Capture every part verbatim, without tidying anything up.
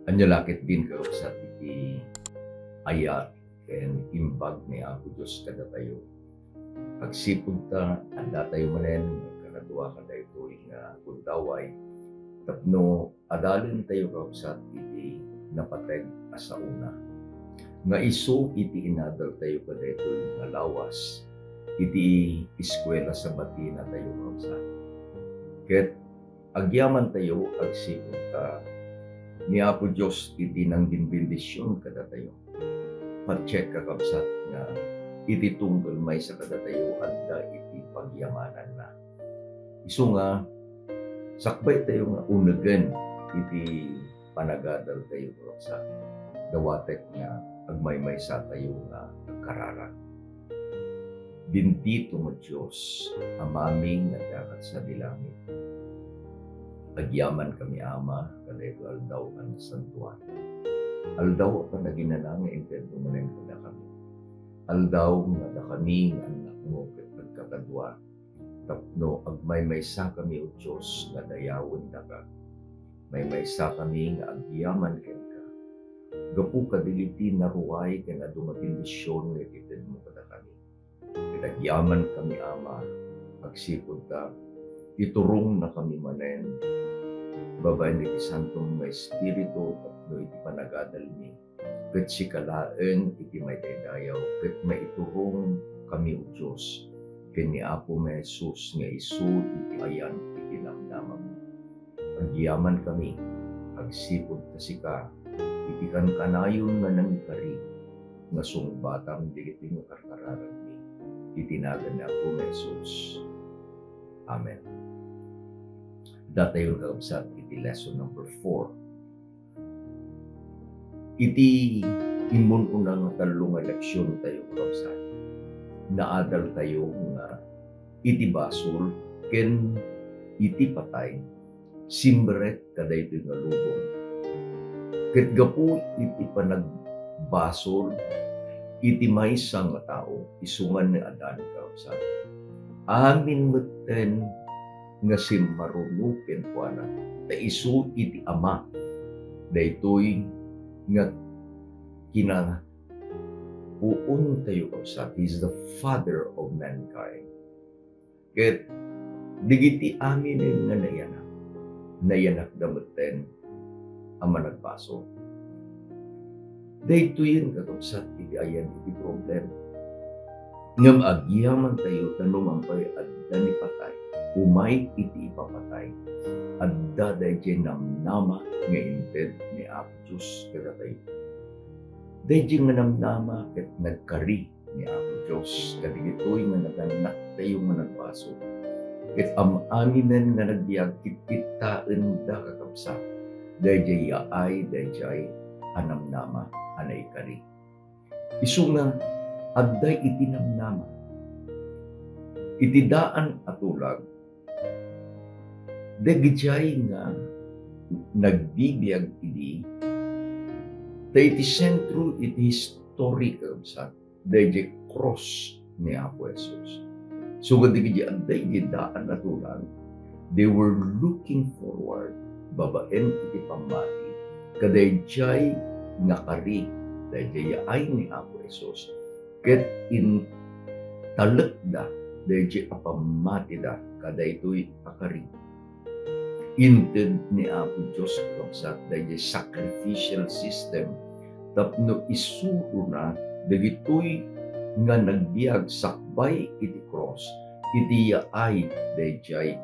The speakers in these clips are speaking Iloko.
Ania la ketdin, kakabsat, iti ayat ken imbag ni Apo Dios kadatayo? Agsipud ta addatayo manen agkakadua kadaytoy nga gundaway tapno adalentayo, kakabsat, iti napateg a saona, nga isu iti inadaltayo kadaytoy nga lawas iti eskuela sabatinatayo, kakabsat. Ket agyamantayo agsipud ta ni Apo Dios iti nangginbendision kadatayo. Patse, kakabsat, nga iti tunggal maysa kadatayo adda iti pagyamananna. Isu nga, sakbaytayo nga unegen iti panagadaltayo, kakabsat. Dawatek nga agmaymaysatayo nga agkararag. Bendito nga Dios, Amami nga adda kad sadi langit. Agyamankami, Ama, kadaytoy aldaw a nasantoan. Aldaw a panaginana nga intedmo manen kadakami. Aldaw nga dakami nga annakmo ket agkakadua tapno agmaymaysakami, O Dios, nga dayawendaka. Maymaysakami nga agyaman kenka gapu kadagiti naruay ken adu nga bendision nga itedmo kadakami. Ket agyamankami, Ama, agsipud ta iturongna kami manen babaen iti Santo nga Espiritu tapno iti panagadalmi, ket sika laeng iti maitaydayaw ket maiturong kami, O Dios, ken ni Apo nga Jesus nga isu iti ayan iti namnamami. Agyamankami agsipud ta sika iti kankanayon nga nangikari nga sungbatam dagiti nga karkararagmi iti nagan ni Apo nga Jesus. Amen. Datayon, kakabsat, iti lesson number four. Iti immun-una nga tallo nga leksiontayo, kakabsat, naadaltayo nga iti basol ken iti patay simrek kadaytoy nga lubong. Ket gapu iti panagbasol iti maysa nga tao, isu nga ni Adan, kakabsat, amin metten nga simmaruno kenkuana, ta isu iti ama daytoy nga kinapuontayo, kakabsat. He is the father of mankind. Ket dagiti aminen nga nayanak, nayanakda metten a managbasol. Daytoyen, kakabsat, iti ayan iti problema. Ngem agyamantayo ta no mangpay adda ni patay, umay iti ipapatay, adda daydiay namnama nga inted ni Apo Dios kadatayo. Daydiay nga namnama ket nagkari ni Apo Dios kadagitoy nga nagannaktayo nga nagbasol. Ket am-aminen nga nagbiag, kitkittaenda, kakabsat, daydiay yaay daydiay a namnama a naikari. Isu nga adda iti namnama. Iti daan a tulag, dagijay nga nagbibiag idi, ta iti sentro iti history, kakabsat, dayjay cross ni Apo Jesus. Sugad dagiti adda iti daan a tulag, they were looking forward babaen iti pammati kadayjay nga kari, dayjay yaay ni Apo Jesus, ket intalekda dayjay a pammatida kadaytoy a kari. Inted ni Apo Dios, kakabsat, dayjay sacrificial system tapno isurona dagitoy nga nagbiag sakbay iti cross iti yaay dayjay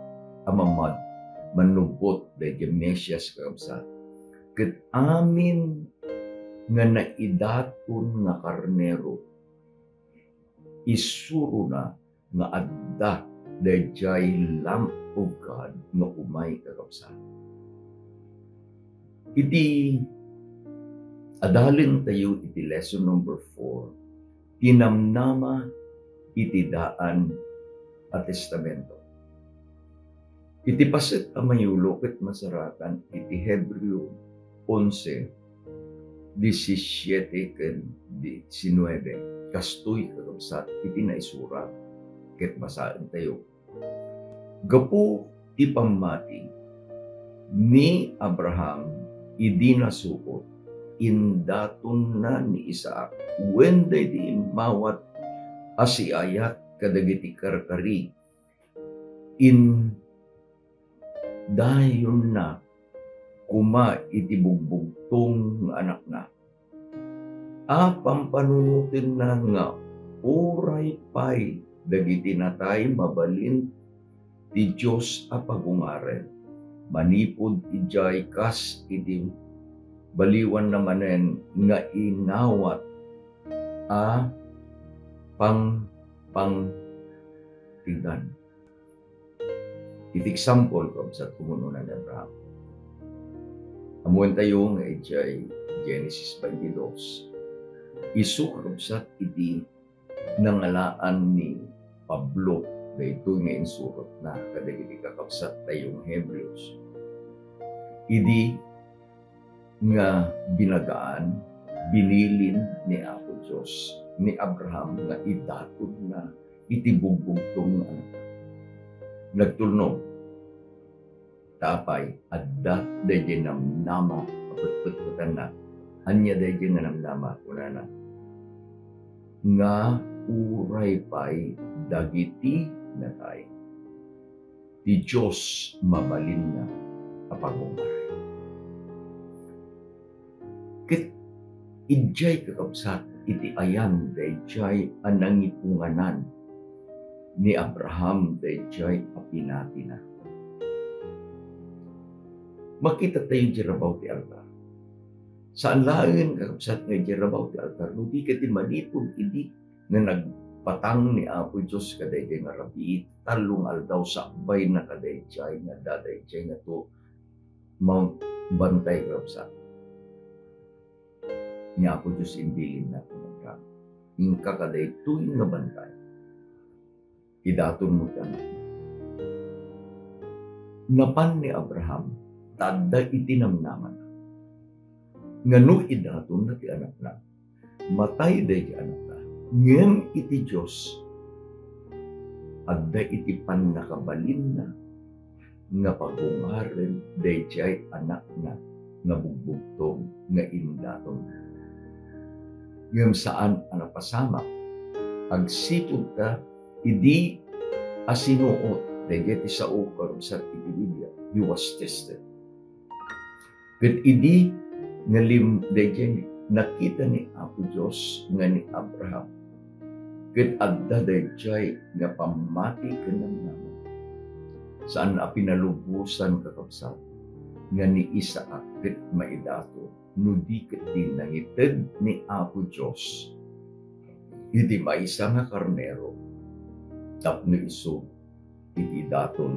a mamad-, mannubbot dayjay Mesias, kakabsat. Ket amin nga naidaton nga karnero, isurona nga adda dayjay Lamb of God nga umay, kakabsat. Iti adalentayo iti lesson number four, tinamnama iti daan a testamento. Iti paset a mayulo ket masarakan iti Hebreo onse, disisiete ken diesinuebe. Kastoy, kakabsat, iti naisurat ket basaentayo. Gapu ti pammati ni Abraham Idi nasuot, indatonna ni Isaac wen daydi immawat a siayat kadagiti karkari. Indayonna koma iti bugbugtong nga anakna. A pampanunotenna nga uray pay dagiti natay mabalin ti Dios a pagungaren, manipud idiay kas iti baliwanna manen nga inawat a pangpangtigdan. Iti example, kabsat, umuna ni Abraham. Ammoentayo nga idiay Genesis twenty-two, isu, kabsat, iti nangalaan ni Pablo daytoy nga insurotna kadagiti kakabsattayo nga Hebreos. Idi nga binagaan, binilin ni Apo Dios ni Abraham nga idatonna iti bugbugtong nga anak. Nagtulnog. Ta apay, adda daydiay namnama a petpetpetanna. Ania daydiay nga namnama? Kunana, nga uray pay dagiti natay, ti Dios mabalinna a pagungaren. Ket idiay, kakabsat, iti ayan daydiay a nangipunganan ni Abraham daydiay a pinatina. Makitatayo diay rabaw ti altar. Saan laeng, kakabsat, nga idiay rabaw ti altar, no di ket ti manipud idi nga nagpatang ni Apo Dios kadaydiay nga rabii, tallo nga aldaw sakbayna kadaydiay nga adda daydiay nga to mabantay, kakabsat. Ni Apo Dios imbilinna, kunana, "Inka kadaytoy nga bantay, idatonmo ti anakmo." Napan ni Abraham ta adda iti namnamana nga no idatonna ti anakna, matay daydi anakna. Ngem iti Dios, adda iti pannakabalinna nga pagungaren daydiay anakna nga bugbugtong nga indatonna. Ngem saan a napasamak, agsipud ta idi a sinuot daydiay ti sao, kakabsat, iti Biblia, he was tested. Ket idi nga lim-, daydiay nakita ni Apo Dios nga ni Abraham ket adda daydiay nga pammati ken namnama, saan a pinalubosan, kakabsat, nga ni Isaac ket maidaton no di ket ti nangited ni Apo Dios iti maysa nga karnero tapno isu iti idaton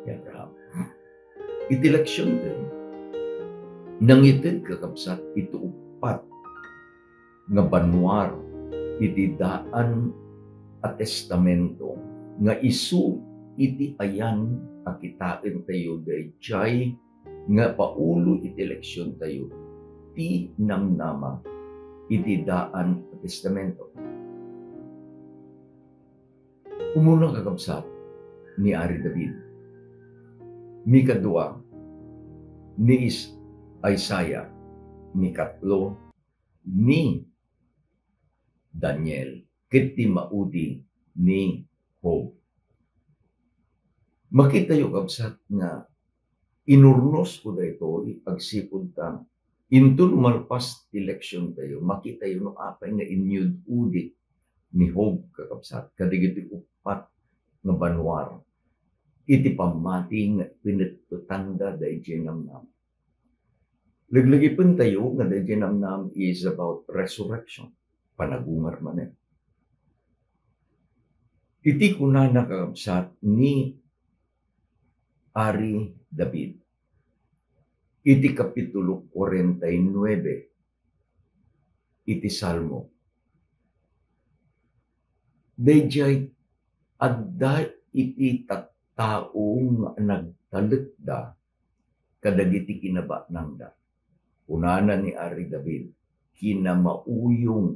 ni Abraham. Iti leksion tayo, nangited, kakabsat, iti uppat nga banua iti daan a testamento nga isu iti ayan a kitaentayo daydiay nga paulo iti leksiontayo, ti namnama iti daan a testamento. Umuna, kakabsat, ni Ari David. Ni kadua, ni Is-, Isaiah. Ni katlo, ni Daniel. Ket ti maudi, ni Job. Makitayo, kabsat, nga inurnosko daytoy agsipud ta inton malpas ti leksiontayo, makitayo no apay nga inyud-udik ni Job, kakabsat, kadagiti uppat nga banua iti pammati nga pinetpetanda daydiay namnama. Leglagipentayo nga daydiay namnama is about resurrection, panagungar manen. Iti kunana, kakabsat, ni Ari David iti Kapitulo forty-nine iti Salmo, daydiay adda iti tattao nga nagtalekda kadagiti kinabanagda. Kunana ni Ari David, kinamauyong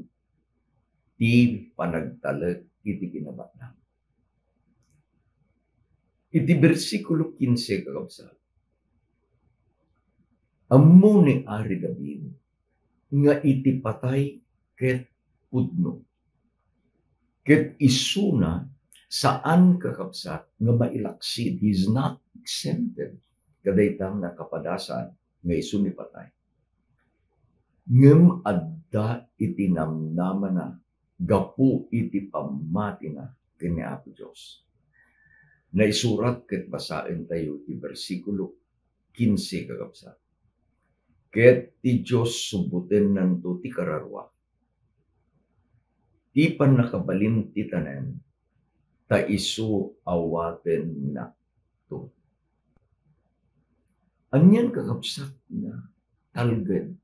ti panagtalek iti kinabanag. Iti bersikulo kinse, kakabsat, Ammo ni Ari David nga iti patay ket pudno. Ket isuna, saan, kakabsat, nga mailaksid. He's not exempted kadayta nga kapadasan nga isu ni patay. Ngem adda iti namnamana gapu iti pammatina ken ni Apo Dios. Naisurat ket basaentayo ti bersikulo kinse, kakabsat. Ket ti Dios subbutennanto ti kararua, ti pannakabalin ti tanem, ta isu awatennakto. Anian, kakabsat, nga talged?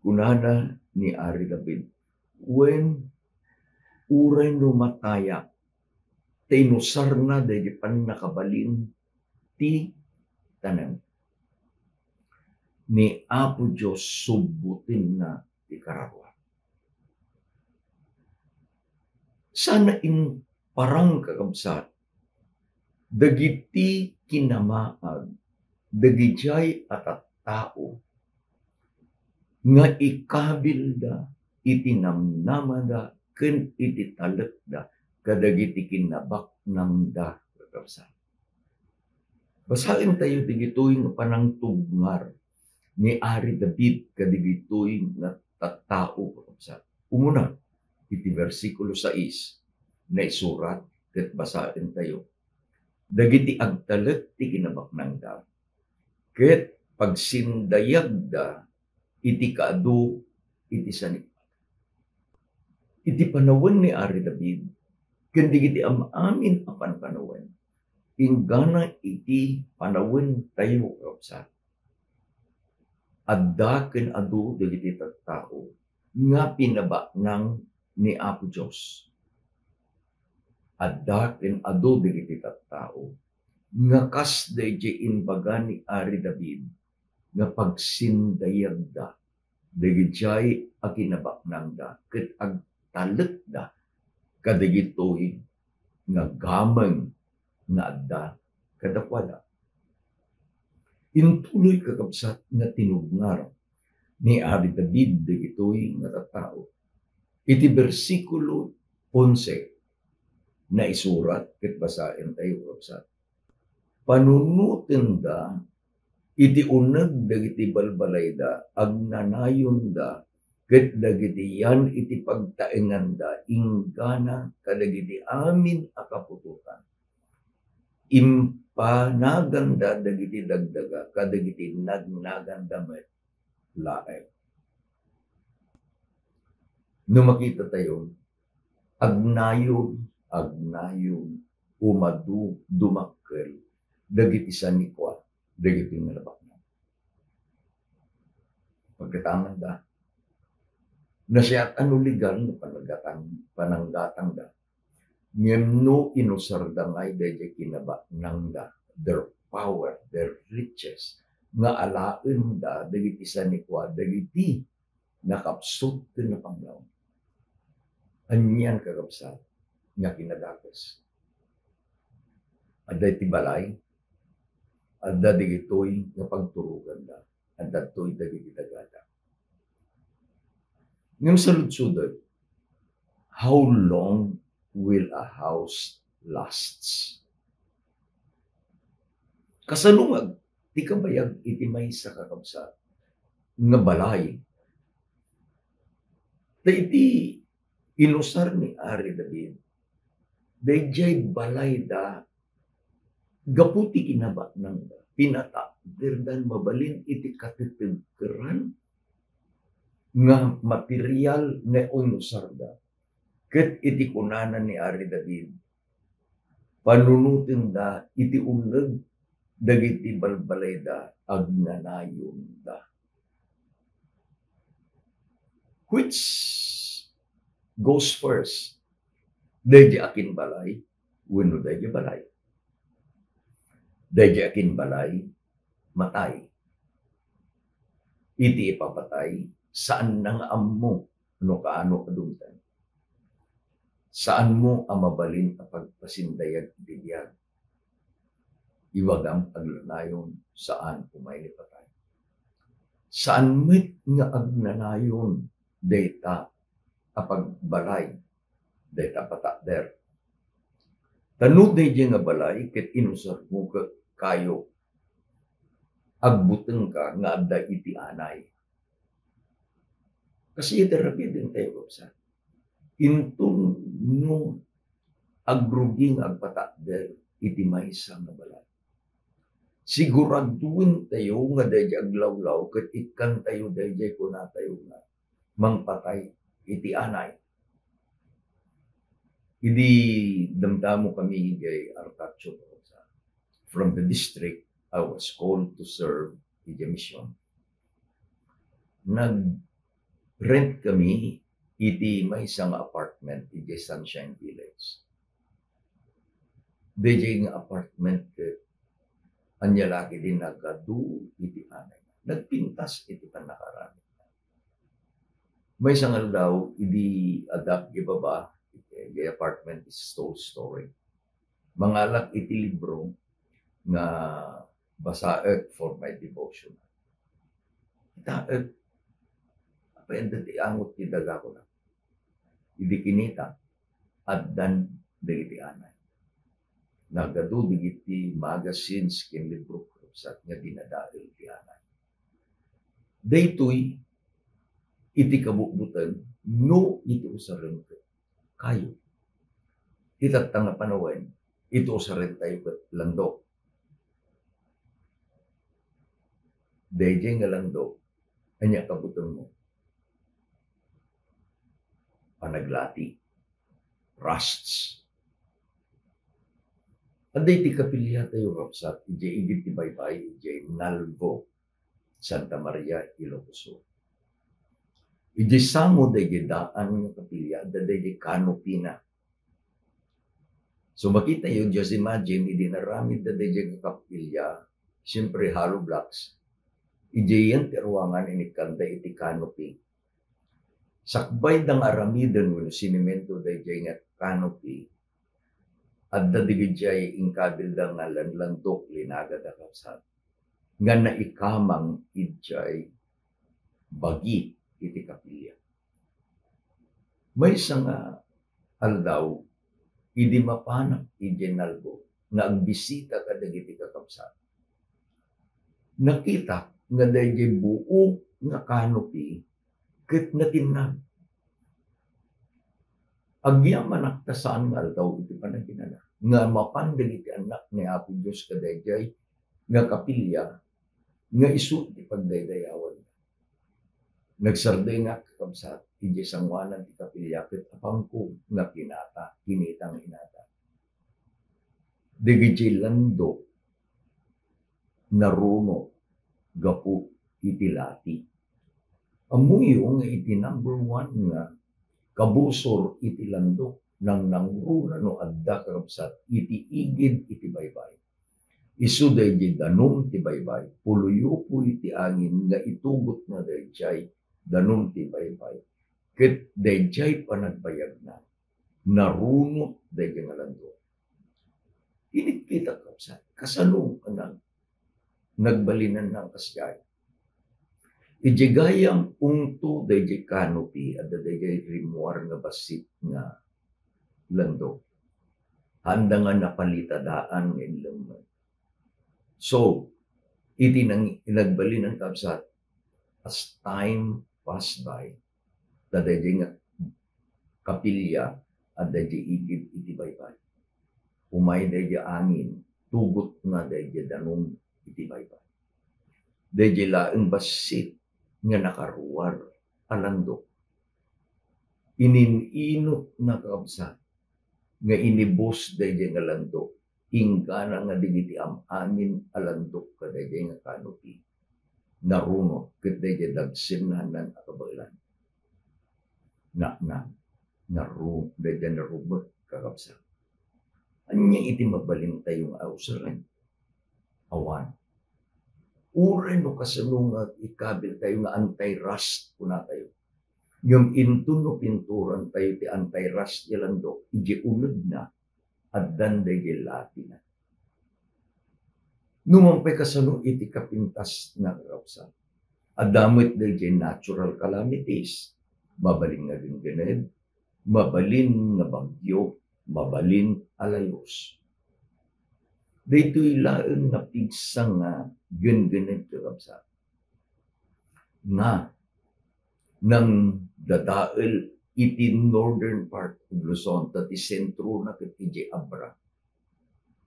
Kunana ni Ari David, wen, uray no matayak, ta inusarna daydi pannakabalin ti tanem, ni Apo Dios subbutenna ti kararua. Sana imparang, kakabsat, dagiti kinamaag dagidiay a tattao nga ikabilda iti namnamada ken iti talekda kadagiti kinabaknangda, kakabsat. Basaentayo dagitoy nga panangtubngar ni Ari David kadagitoy nga tattao, kakabsat. Umuna, iti bersikulo sais, naisurat ket basaentayo, dagiti agtalek ti kinabaknangda ket pagsindayagda iti kaadu iti sanikua. Iti panawen ni Ari David ken dagiti am-amin a panpanawen, inggana iti panawentayo, kakabsat, adda ken adu dagiti tattao nga pinabaknang ni Apo Dios. Adda ken adu dagiti tattao nga kas daydiay imbaga ni Ari David nga pagsindayagda dagidiay a kinabaknangda ket agtalekda kadagitoy nga gameng nga adda kadakuada. Intuloy, kakabsat, nga tinubngar ni Ari David dagitoy nga tattao. Iti bersikulo onse, naisurat ket basaentayo, kakabsat. Panunotenda iti uneg dagiti balbalayda, agnanayonda, ket dagiti yan iti pagtaenganda inggana kadagiti amin a kaputotan. Impanaganda dagiti dagdaga kadagiti nagnaganda met laeng. No makitatayo, agnayon, agnayon, umadu, dumakkel dagiti sanikua, dagiti nga nabaknang. Pagkatamanda, nasiat a no legal no pananggatang-, pananggatangda, ngem no inusarda ngay daydiay kinabaknangda, their power, their riches, nga alaenda dagiti sanikua, dagiti nakapsut ken napanglaw. Anian, kakabsat, nga kinadakes? Adda iti balay, adda dagitoy nga pagturoganda, adda toy dagiti dagada. Ngem saludsodek, how long will a house lasts? Kasano nga ti kabayag iti maysa, kakabsat, nga balay? Ta iti inusar ni Ari David, daydiay balayda gapu ti kinabaknangda, pinatakderdan mabalin iti katetegkeran nga material nga inusarda. Ket iti kunana ni Ari David, panunotenda iti uneg dagiti balbalayda, agnanayonda. Which goes first? Daydiay akinbalay wenno daydiay balay? Daydiay akinbalay, matay. Iti ipapatay, saanna nga ammo no kaano a dumteng. Saanmo a mabalin a pagpasindayag iti biag. Iwagam agnanayon, saan, umay ni patay. Saan met nga agnanayon dayta a pagbalay, dayta a patakder. Ta no daydiay nga balay ket inusarmo ket kayo, agbutengka nga adda iti anay. Kasi iti aramidentayo, kabsat. Inton no agrugi nga agpatakder iti maysa nga balay, siguraduentayo nga daydiay aglawlaw ket ikkantayo daydiay kunatayo nga mangpatay iti anay. Idi damdamo kami idiay Artacho, from the district, I was called to serve idiay mission. Nag-rent kami iti maysa nga apartment idiay Sunshine Village. Daydiay nga apartment ket ania la ketdi nagadu iti anay. Nagpintas iti pannakaaramid. Maysa nga aldaw, idi addak ibaba, the apartment is two-story. Mangalak iti libro nga basaek for my devotion. Kitaek, apay adda ti angot ti daga, kunak. Idi kinita, addan dagiti anay. Nagadu dagiti magazines ken libro, kabsat, nga dinadael ti anay. Daytoy iti kabutbuteng no iti usaren ket kayo. Itatta nga panawen, iti usarentayo ket landok. Daydiay nga landok, ania kabutengmo? Panaglati, rusts. Adda iti kapiliatayo, kabsat, idiay igid ti baybay, idiay Nalbo, Santa Maria, Ilocos Sur. Idiay sango daydiay daan nga kapilya, adda daydiay canopy na. So, makitayo, just imagine, idi naramidda daydiay nga kapilya, siyempre, hollow blocks. Idiayen ti ruangan, inikkanda iti canopy. Sakbayda nga aramiden wenno sinimento daydiay nga canopy, adda dagiti inkabilda nga lanlandok, linagada, kabsat, nga naikamang idiay bagi iti kapilya. Maysa nga aldaw, idi mapanak idiay Nalbo nga agbisita kadagiti kakabsat, nakitak nga daydiay buo nga canopy ket natinnag. Agyamanak ta saan nga aldaw iti panaginana nga mapan dagiti annak ni Apo Dios kadaydiay nga kapilya nga isu ti pagdaydayawanna. Nagsardengak, kakabsat, idiay sangoanan ti kapilya ket apangko nga kinata, kinita nga inata. Dagiti landok naruno gapu iti lati. Ammoyo nga iti number one nga kabusor iti landok, nangnangruna no adda, kakabsat, iti igid iti baybay. Isu daydiay danum ti baybay, puluyopuy ti angin nga itugotna daydiay danum ti baybay, ket daydiay panagbayagna, narunot daydiay nga landok. Inikkita, kabsat, kasano a nag-, nagbalinanna a kasdiay. Idiay gayam ungto daydiay canopy, adda daydiay rimmuar nga bassit nga landok. Haanda nga napalitadaan nga inlemmen. So, iti nang-, nagbalinan, kabsat, as time passed by, ta daydiay nga kapilya, adda daydiay igid iti baybay. Umay daydiay angin, tugotna daydiay danum iti baybay. Daydiay laeng bassit nga nakaruar a landok, inin-inotna, kabsat, nga inibus daydiay nga landok, inggana nga dagiti am-amin a landok kadaydiay nga canopy narunot ket daydiay dagsenna a kabaelan. Naknak, naru-, daydiay narumek, kakabsat. Ania iti mabalintayo nga ausaren? Awan. Uray no kasano nga ikabiltayo nga anti-rust, kunatayo. Ngem inton no pinturantayo ti anti-rust ti landok, idiay unegna, addan daydiay latina. Numan pay kasano iti kapintasna, kakabsat? Adda met dayjay natural calamities, mabalin nga genggened, mabalin nga bagyo, mabalin a layus. Daytoy laeng nga pigsa nga genggened, kakabsat, nga nangdadael iti northern part of Luzon, ta ti sentrona ket idiay Abra.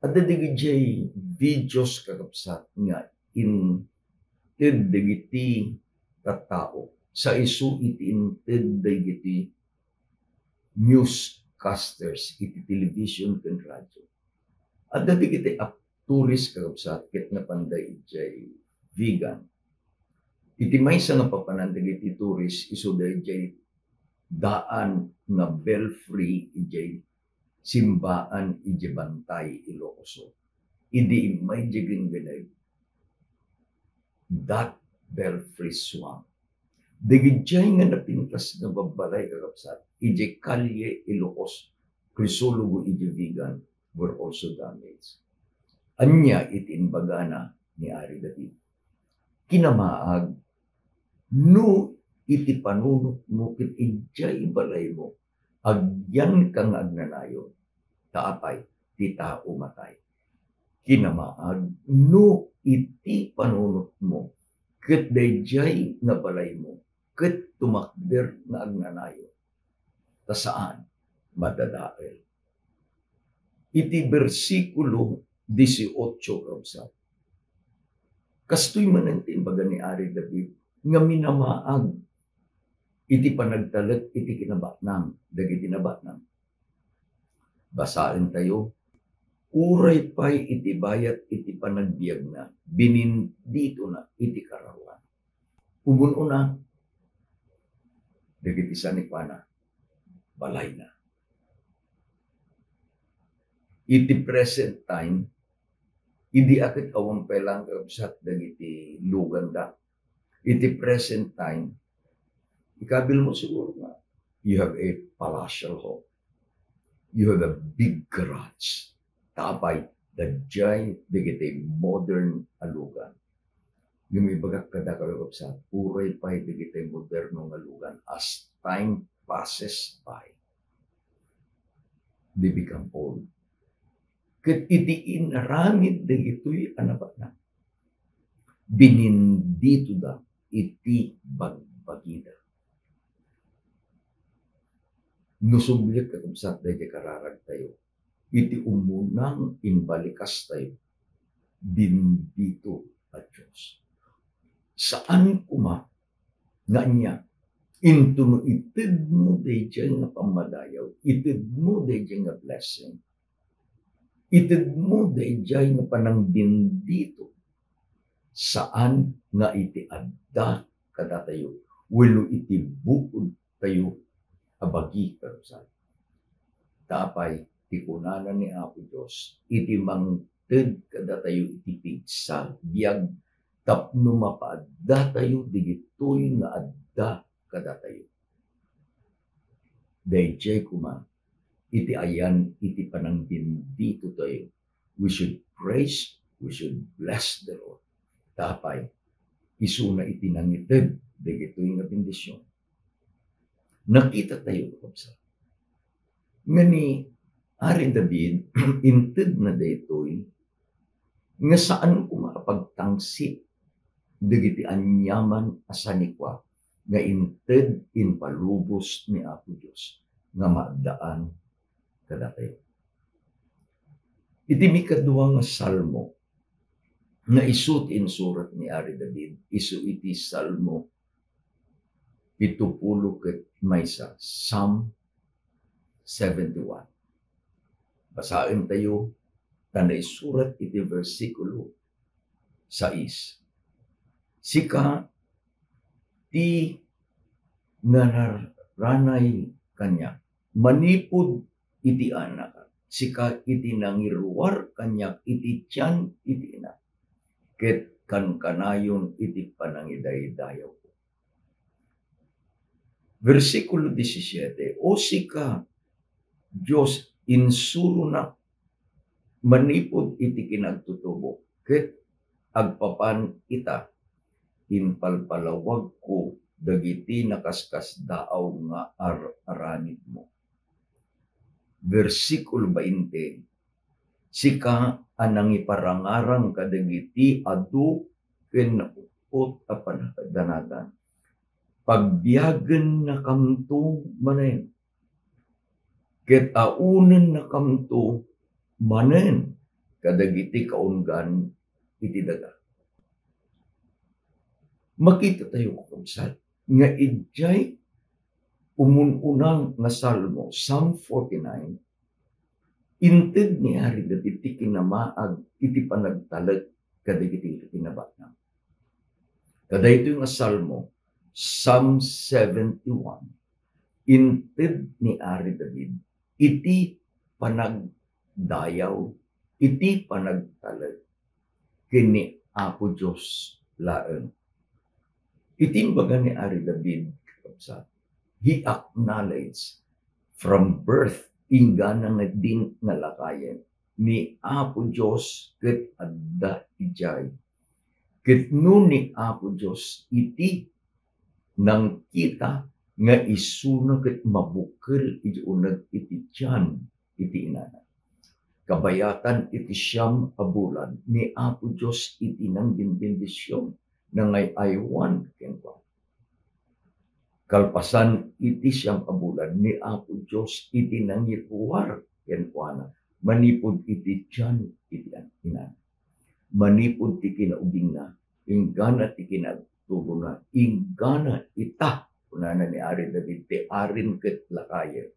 Adda dagijay videos, kakabsat, nga inted dagiti tattao sa isu iti inted dagiti newscasters iti television ken radio. Adda dagiti ak-, tourist, kakabsat, ket napanda idiay Vigan. Iti maysa nga papanan dagiti tourist, isu daydiay daan nga belfry idiay simbaan idiay Bantay, Ilocos Sur. Idi immay diay genggened, that belfry swung. Dagidiay nga napintas nga babbalay, kakabsat, idiay Calle Ilocos, Crisologo idiay Vigan, were also damaged. Ania iti imbagana ni Ari David? Kinamaag no iti panunotmo ket idiay balaymo, agyanka nga agnanayon, ta apay, ti tao matay. Kinamaag no iti panunotmo ket daydiay nga balaymo ket tumakder nga agnanayon, ta saan, madadael. Iti bersikulo dieciocho, kabsat, kastoy manen ti imbaga ni Ari David nga minamaag iti panagtalek iti kinabatnang dagiti nabatnang. Basaentayo, uray pay iti bayat iti panagbiagna, bininditona iti kararuan. Umun-una, dagiti sanikuana, balayna. Iti present time, idi a ket awan pay laeng, kabsat, dagiti luganda. Iti present time, ikabilmo siguro nga you have a palatial home. You have a big garage. Ta apay, daydiay dagiti modern a lugan. Ngem ibagak kadakayo, kabsat, uray pay dagiti moderno nga lugan, as time passes by, they become old. Ket iti inaramid dagitoy a nabatnang, bininditoda iti bagbagida. No subliat, kakabsat, daydiay kararagtayo, iti umunang imbalikastayo, bendito a Dios. Saan koma nga ania, intono itedmo daydiay nga pammadayaw, itedmo daydiay nga blessing, itedmo daydiay nga panangbendito, saan nga iti adda kadatayo wenno iti bukodtayo a bagi, kakabsat. Ta apay ti kunana ni Apo Dios iti mangted kadatayo iti pigsa a biag tapno mapaaddatayo dagitoy nga adda kadatayo. Daydiay koma iti ayan iti panangbenditotayo. We should praise, we should bless the Lord. Ta apay, isuna iti nangited dagitoy nga bendision. Nakitatayo, kabsat, nga ni Ari David, intedna daytoy nga saan koma a pagtangsit dagiti aniaman a sanikua nga inted impalubos ni Apo Dios nga maaddaan kadatayo. Iti mikadua nga salmo nga isu ti insurat ni Ari David, isu iti Salmo pitupulo ket maysa, Psalm seventy-one. Basaentayo, ta naisurat iti bersikulo sais, "Sika ti nararanay kaniak manipud iti anak, sika iti nangiruar kaniak iti tian iti ina, ket kankanayon iti panangidaydayawko." Bersikulo disisiete, "O sika, Dios, insuronak manipud iti kinaagtutubok, ket agpapan ita, impalpalawagko dagiti nakaskasdaaw nga ar-aramidmo. Bersikulo bainte, sika a nangiparangarang kadagiti adu ken naut-ot a panagdanagan, pagbiagennakamto manen, ket aunennakamto manen kadagiti kaunggan iti daga. Makita tayo, kakabsat, nga idiay umun-una nga Salmo, Psalm forty-nine, inted ni Ari David ti kinamaag iti panagtalek kadagiti kinabaknang. Kadaytoy nga Salmo, Psalm seventy-one, inted ni Ari David iti panagdayaw, iti panagtalek ken ni Apo Dios laeng. Iti imbaga ni Ari David, kakabsat, he acknowledged from birth, inggana nga din nga lakayen, ni Apo Dios ket adda idiay. Ket no ni Apo Dios iti nangkita nga isuna ket mabukel iti uneg iti tian iti inana. Kabayatan iti siam a bulan, ni Apo Dios iti nangbenbendision, nangay-aywan kenkuana. Kalpasan iti siam a bulan, ni Apo Dios iti nangiruar kenkuana manipud iti tian iti inana. Manipud ti kinaubingna, inggana ti kinaagtulona, inggana ita, kunana ni Ari David, ti arin ket lakayen,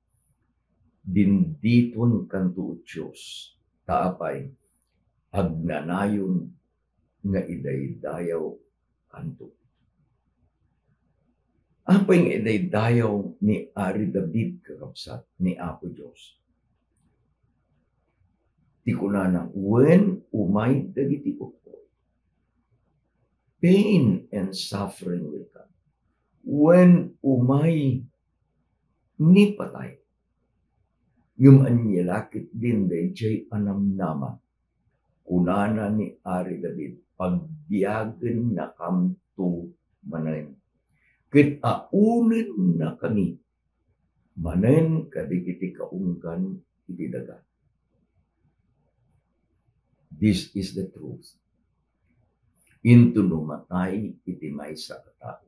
bendituenkanto, O Dios, ta apay, agnanayon nga idaydayawanto. Apay nga idaydayaw ni Ari David, kakabsat, ni Apo Dios? Ti kunana, wen umay dagiti ukko, pain and suffering will come. Wen umay ni patay. Ngem ania la ketdin daydiay a namnama? Kunana ni Ari David, pagbiagennakamto manen, ket aunennakami manen kadagiti kaunggan iti daga. This is the truth. Intono matay iti maysa a tao,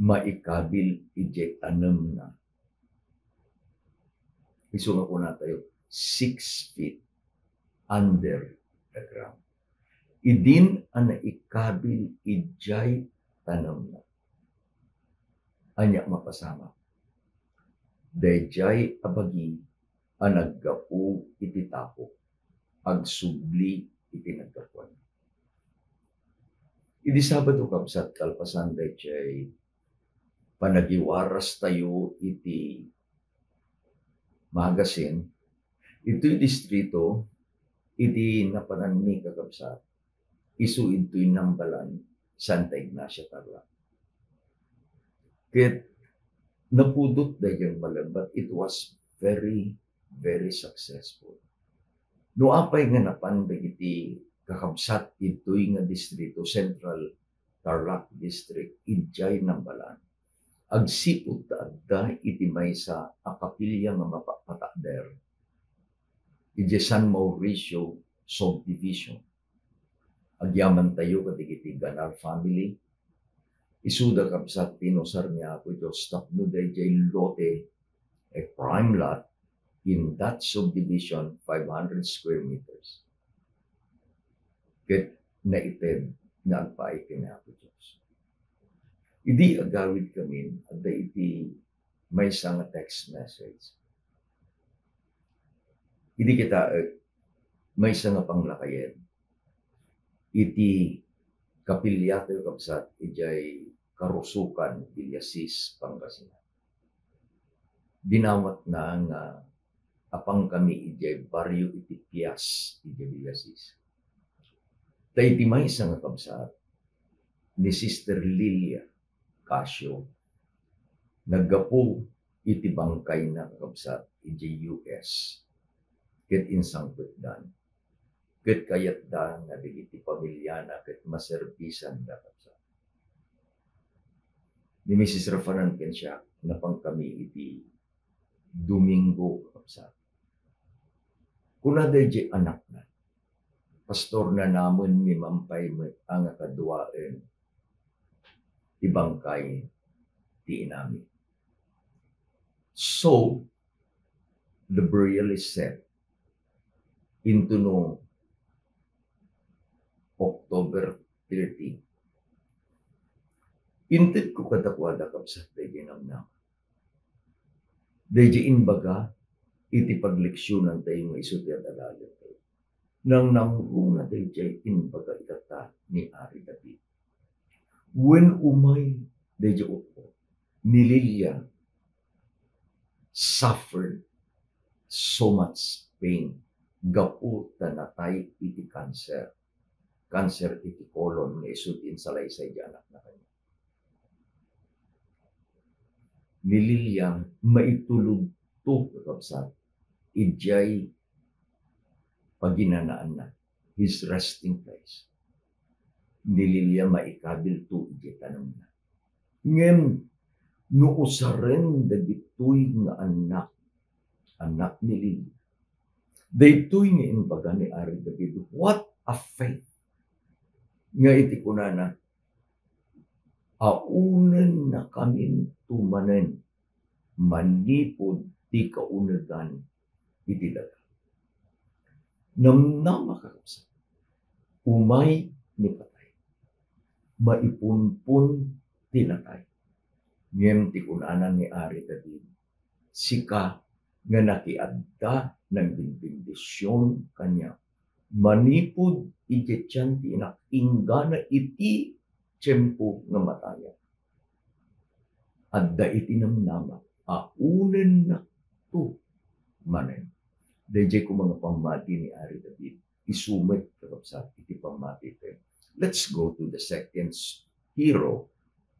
maikabil idiay tanemna. Isu nga kunatayo, six feet under the ground. Idin a naikabil idiay tanemna. Ania mapasamak? Daydiay a bagi a naggapu iti tapok, agsubli iti naggapuan. Idi Sabado, kabsat, kalpasan daydiay panagiwaras tayo iti magazine, itoy distrito, iti napananmi, kakabsat, isu intoy Nambalan, Santa Ignacia, Tarlac. Ket napudot daydiay malem, but it was very, very successful. No apay nga napan dagiti kakabsat intoy nga distrito, Central Tarlac District, idiay Nambalan, agsipud ta adda iti maysa a kapilya nga mapapatakder idiay San Mauricio Subdivision. Agyamantayo kadagiti Ganar family. Isuda, kabsat, ti inusar ni Apo Dios tapno daydiay lote, a prime lot in that subdivision, five hundred square meters. Ket naited nga agpaay ken ni Apo Dios. Idi agawidkamin, adda iti maysa nga text message. Idi kitaek, maysa nga panglakayen iti kapiliatayo, kabsat, idiay Karusukan, Villasis, Pangasinan. Dinawatna nga apankami idiay barrio iti Pias, idiay Villasis. Ta iti maysa nga kabsat, ni Sister Lilia Casio, naggapu iti bangkayna, kakabsat, idiay U S. Ket insangpetdan. Ket kayatda nga dagiti pamiliana ket maserbisanda, kakabsat. Ni Misis Rafanan ken siak, napankami iti Domingo, kakabsat. Kuna daydiay anakna, "Pastorna namen, mimampay met a nga kaduaen ti bangkay ti inami." So, the burial is set into no October thirty. Intedko kadakuada, kabsat, daydiay namnama. Daydiay imbaga iti pagleksionantayo nga isu ti ad-adalentayo. Nangnangruna daydiay imbaga itata ni Ari David. Wen umay daydiay utpo, ni Lilia suffered so much pain gapu ta natay iti cancer. Cancer iti colon nga isu ti insalaysay ti anakna kaniak. Ni Lilia maitulodto, kakabsat, idiay paginanaanna, his resting place. Ni Lilia maikabilto idiay tanemna. Ngem no usaren dagitoy nga annak, annak ni Lilia, daytoy nga imbaga ni Ari David, what a faith! Nga iti kunana, "Aunennakaminto manen manipud ti kaunegan iti daga." Namnama, kakabsat, umay ni patay, maipunpon ti natay. Ngem ti kunana ni Ari David, sika nga nakiadda, nagbenbendision kaniak manipud idiay tian ti inak, inggana iti tiempo nga matayak. Adda iti namnama, aunennakto manen. Daydiay koma nga pammati ni Ari David, isu met, kakabsat, iti pammati tayo. Let's go to the second s-, hero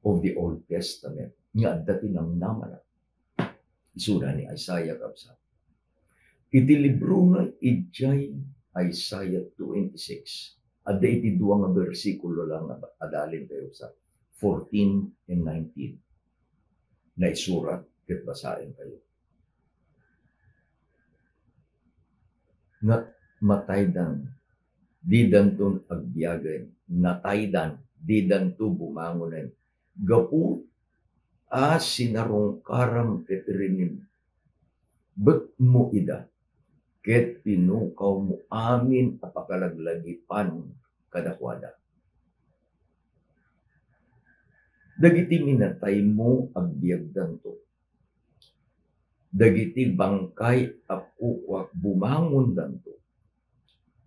of the Old Testament nga adda ti namnamana. Isuna ni Isaiah, kabsat. Iti librona idiay Isaiah twenty-six, adda iti dua nga bersikulo lang nga adalentayo, kabsat, fourteen and nineteen. Naisurat ket basaentayo. Nga mataydan, didanton agbiagen, nataydan, didanto bumangonen, gapu a sinarungkaram ket rinibbekmo ida, ket pinukawmo amin a pakalaglagipan kadakuada. Dagiti minataymo agbiagdanto. Dagiti bangkay a kukuak bumangondanto.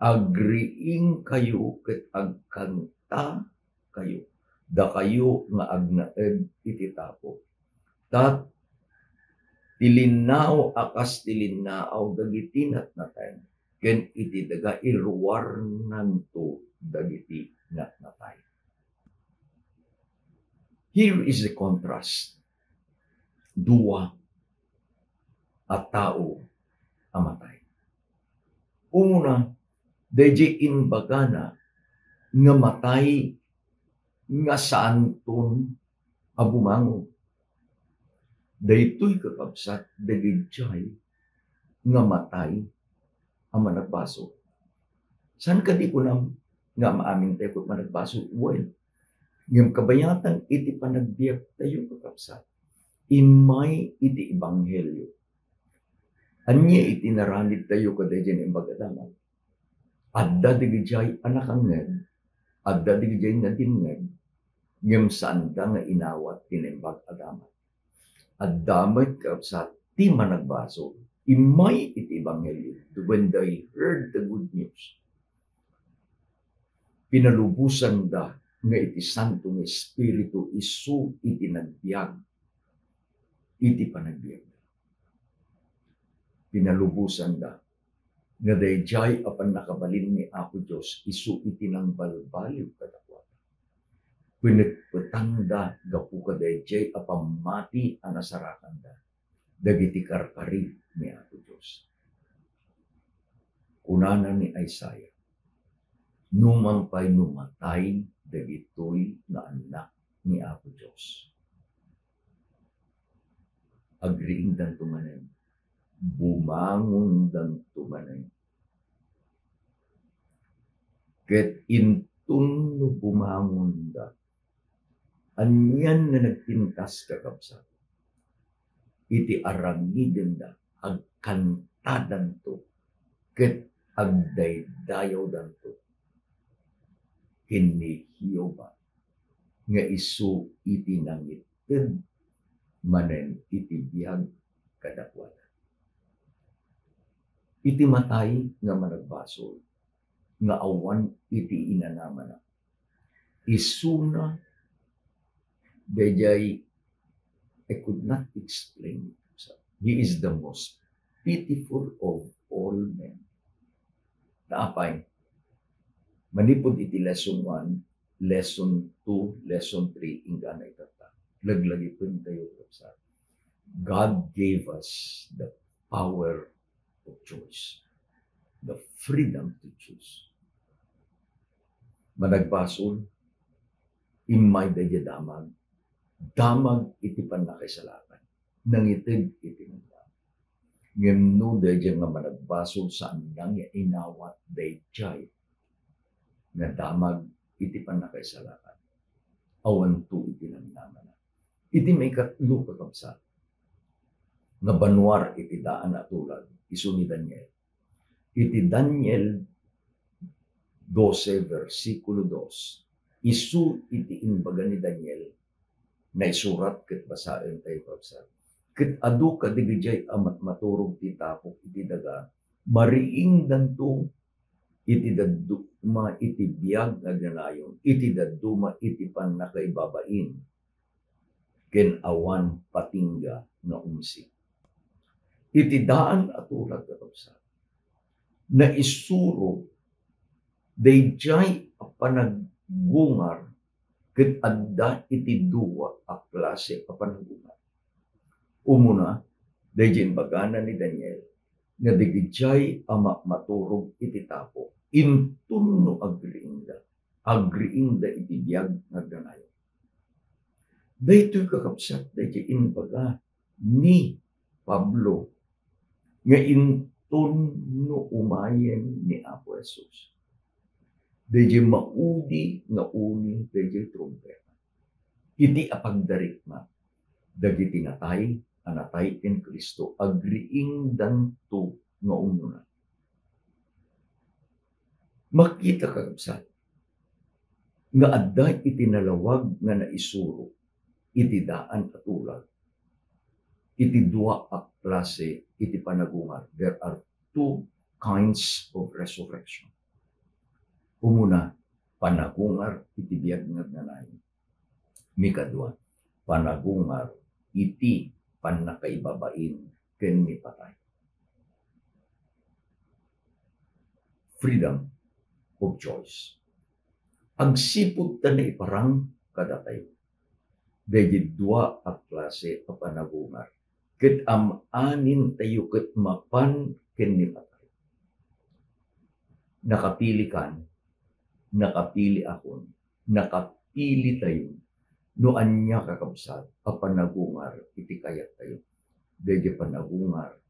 Agriingkayo ket agkantakayo, dakayo nga agnaed iti tapo. Ta ti linnao a kas ti linnao dagiti natnatay, ken iti daga iruarnanto dagiti natnatay. Here is the contrast. Dua a tao a matay. Umuna, daydiay imbagana nga matay nga saanton a bumangon. Daytoy, kakabsat, dagijay nga matay a managbasol. Saan kadi kunam nga maamin tayo ket managbasol? Wen, ngem kabayatan iti panagbiag tayo, kakabsat, immay iti ebanghelio. Ania iti naranid tayo kadaydiay naimbag a damag? Adda dagijay a nakangngeg, adda dagijay nadimmeg, ngem saanda nga inawat ti naimbag a damag. Adda met, kakabsat, ti managbasol. Immay iti ebanghelio, when they heard the good news, pinalubosanda nga iti Santo nga Espiritu isu iti nagbiag iti panagbiagda. Pinalubosanda nga daydiay a pannakabalin ni Apo Dios isu iti nangbalbaliw kadakuada. Pinetpetanda gapu kadaydiay a pammati a nasarakanda dagiti karkari ni Apo Dios. Kunana ni Isaiah, "Numan pay no matay dagitoy nga annak ni Apo Dios, agriingdanto manen, bumangondanto manen. Ket inton no bumangonda, anian nga nagpintas, kakabsat? Iti arangidenda, agkantadanto, ket agdaydayawdanto ken ni Jehovah nga isu iti nangited manen iti biag kadakuada. Iti matay nga managbasol nga awan iti inanamana, isuna daydiay, I could not explain it. He is the most pitiful of all men. Naapay, manipud iti lesson one, lesson two, lesson three, inggana itatta. Laglagipentayo, kakabsat. God gave us the power of choice, the freedom to choose. Managbasol, immay daydiay damag, damag iti pannakaisalakan, nangited iti nagdamag. Ngem no daydiay nga managbasol, saanna nga inawat daydiay nga damag iti pannakaisalakan, awanto iti namnamana. Iti maikatlo, kakabsat, nga banuar iti daan a tulag, isu ni Daniel. Iti Daniel dose, bersikulo dos, isu iti imbaga ni Daniel, naisurat ket basaentayo, kakabsat. Ket adu kadigidiay a matmaturog ti tapok iti daga, mariingdanto iti dadduma iti biag nga agnanayon, iti dadduma iti pannakaibabain, ken awan patingga nga umsik. Iti daan a tulag, kakabsat, naisuro daydiay a panagungar ket adda iti dua a klase a panagungar. Umuna, daydiay imbagana ni Daniel nga dagidiay a ma-, maturog iti tapok, inton no agriingda, agriingda iti biag nga agnanayon. Daytoy, kakabsat, daydiay imbaga ni Pablo nga inton no umayen ni Apo Jesus, daydiay maudi nga uni daydiay trumpeta. Iti apagdarikna, dagiti natay a natay ken Cristo, agriingdanto nga umnona. Makita, kakabsat, nga adda iti nalawag nga naisuro iti daan a tulag iti dua a klase iti panagungar. There are two kinds of resurrection. Umuna, panagungar iti biag nga agnanayon. Mikadua, panagungar iti pannakaibabain ken ni patay. Freedom of choice. Agsipud ta naiparang kadatayo daydi dua a klase a panagungar, ket am-anintayo ket mapan ken ni patay. Nakapili kan, nakapili akon, nakapili tayo no ania, kakabsat, a panagungar iti kayattayo. Daydi panagungar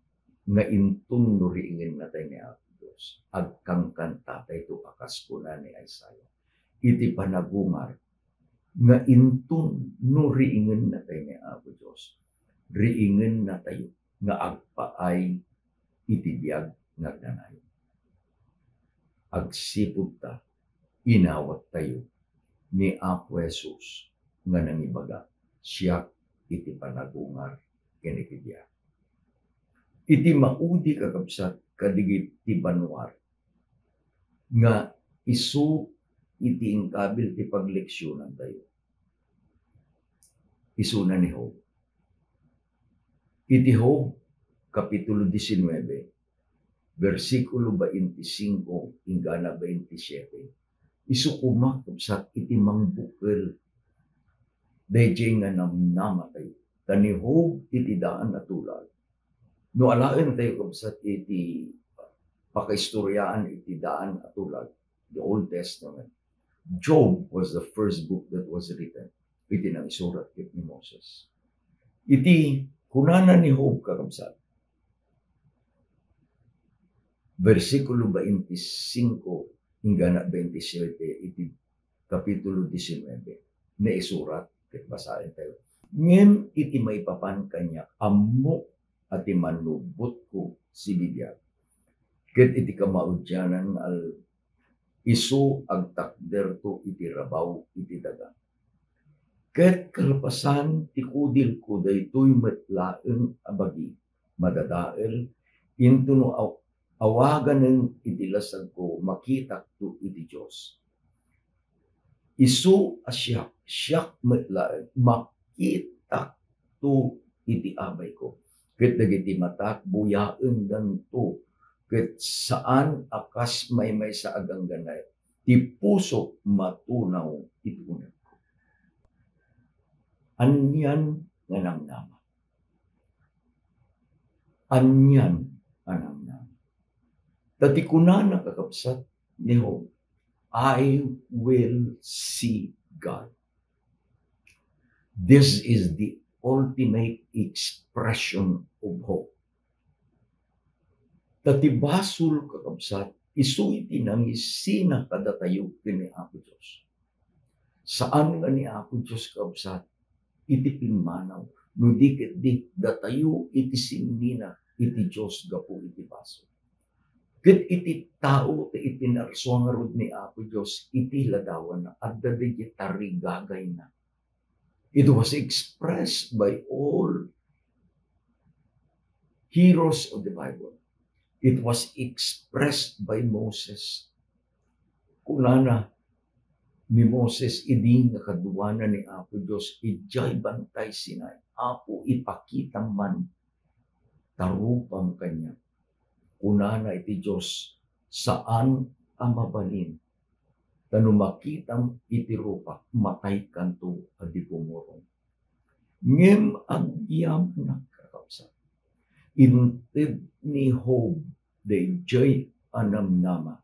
nga inton no riingennatay ni Apo Dios, agkankantatayto a kas kuna ni Isaiah. Iti panagungar nga inton no riingennatay ni Apo Dios, riingennatayo nga agpaay iti biag nga agnanayon. Agsipud ta, inawattayo ni Apo Jesus nga nangibaga, "Siak iti panagungar ken iti biag." Iti maudi, kakabsat, kadigiti banuar nga isu iti inkabil ti pagleksionantayo. Isuna ni Job. Iti Job, Kapitulo diecinueve, bersikulo veinticinco inggana veintisiete, isu koma, kabsat, iti mangbukel daydiay nga namnamatayo. Ta ni Job iti daan a tulag, no alaentayo, kabsat, iti pakaistoriaan iti daan a tulag, the Old Testament, Job was the first book that was written. Iti nangisurat ket ni Moses. Iti Kunana ni Job, kakabsat, bersikulo twenty-five inggana twenty-seven iti Kapitulo diecinueve, naisurat, ket basaentayo. Ngem iti maipapan kaniak, ammok a ti mannubbotko sibibiag, ket iti kamaudianan nga al-, isu agtakderto iti rabaw iti daga. Ket kalpasan ti kudilko, daytoy met laeng a bagi, madadael, intono aw-, awaganen iti lasagko, makitakto iti Dios. Isu a siak, siak met laeng, makitakto iti Abayko. Ket dagiti matak, buyaendanto, ket saan a kas maymaysa a gangganay, ti pusok matunaw iti unegko. Anian nga namnama? Anian nga namnama? Ta ti kunana, kakabsat, ni Job, "I will see God." This is the ultimate expression of hope. Ta ti basol, kakabsat, isu iti nangisina kadatayo ken ni Apo Dios. Saan nga ni Apo Dios, kakabsat, iti pimmanaw, no di ketdi datayo iti sinnina iti Dios gapu iti basol. Ket iti tao ti ipinarsua ngarud ni Apo Dios iti ladawanna, adda dagiti tarigagayna. It was expressed by all heroes of the Bible. It was expressed by Moses. Kunana ni Moses idi nga kaduana ni Apo Dios idiay Bantay Sinai, "Apo, ipakitam man ta rupam kaniak." Kunana iti Dios, "Saan a mabalin, ta no makitam iti rupak, mataykanto a di pumurong." Ngem agyamanak, kakabsat, inted ni Job daydiay a namnama.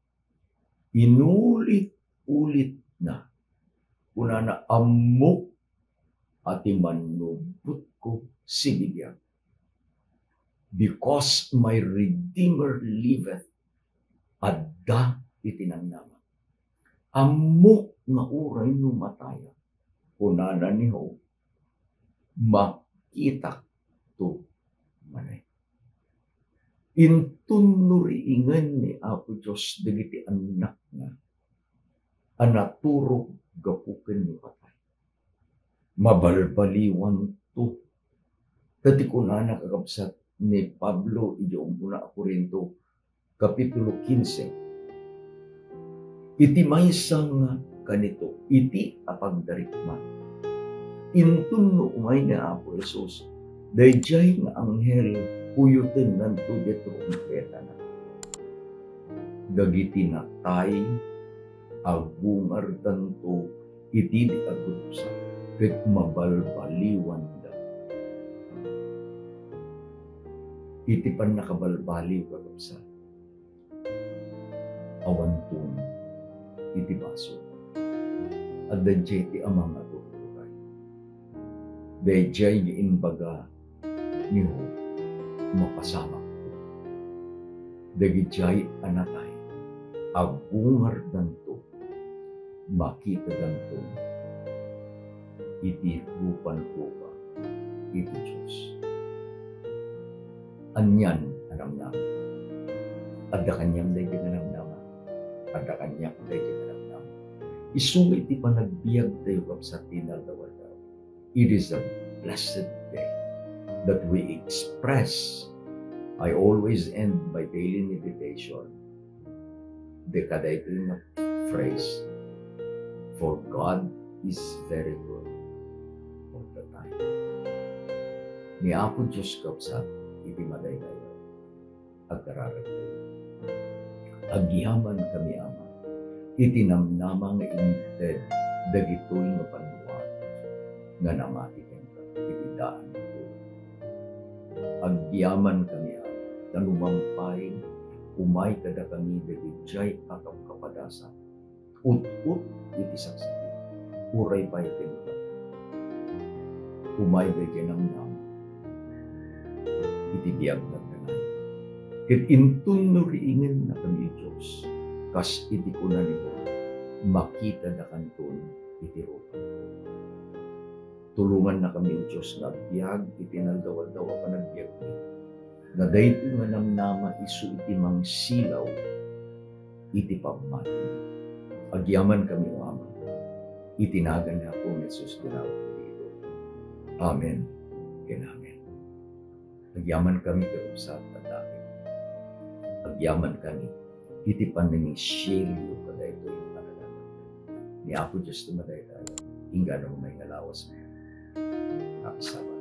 Inulit-ulitna. Kunana, "Ammok a ti mannubbotko sibibiag. Because my Redeemer liveth," adda iti namnama. "Ammok nga uray no matayak," kunana ni Job, "makitakto manen." Inton nariingen ni Apo Dios dagiti annakna a naturog gapu ken ni patay, mabalbaliwanto. Ta ti kunana, kakabsat, ni Pablo idiay umuna a Corinto, Kapitulo quince, iti maysa nga kanito, iti apagdarikman. Inton no umay ni Apo Jesus, daydiay nga anghel, uyotennanto diay trumpetana. Dagiti natay, agungardanto iti di agrupsa, ket mabalbaliwanda. Iti pannakabalbaliw, kakabsat, awanton iti basol. Adda diay ti Ama nga agturturay. Daydiay nga imbaga ni Job, "Mapasamakto. Dagidiay a natay, agungardanto, makitadanto iti rupan-rupa iti Dios." Anian a namnama? Adda kaniam daydiay nga namnama? Adda kaniak daydiay nga namnama? Isu nga iti panagbiagtayo, kabsat, ti inaldaw-aldaw. It is a blessed day that we express. I always end my daily meditation the kadaytoy nga phrase, "For God is very good all the time." Ni Apo Dios, kabsat, iti madaydayaw, agkararagtayo. Agyamankami, Ama, iti namnama nga inted dagitoy nga banua nga namati kenka iti daan nga tuloy. Agyamankami, Ama, ta no mampay, umay kadakami dagiti diay a kapkapadasan, ut-ot iti saksakit, uray pay kenka. Umay daydiay namnama. ti biag nga agdanay. Ket inton no riingennakami, O Dios, kas iti kuna ni Job, makitadakanton iti rupam. Tulongannakami, O Dios, nga agbiag iti naaldaw-aldaw a panagbiagmi, nga daytoy nga namnama isu iti mangsilaw iti pammati. Agyamankami, O Ama, iti nagan ni Apo Jesus ti nagan ti Ginoo. Amen ken amen. Agyamankami ken rupsat, tattao. Agyamankami iti panangisyerio kadaytoy nga panagana ni Apo Dios ti Madaydayaw, inggana umay nga lawas. Happy Sabbath.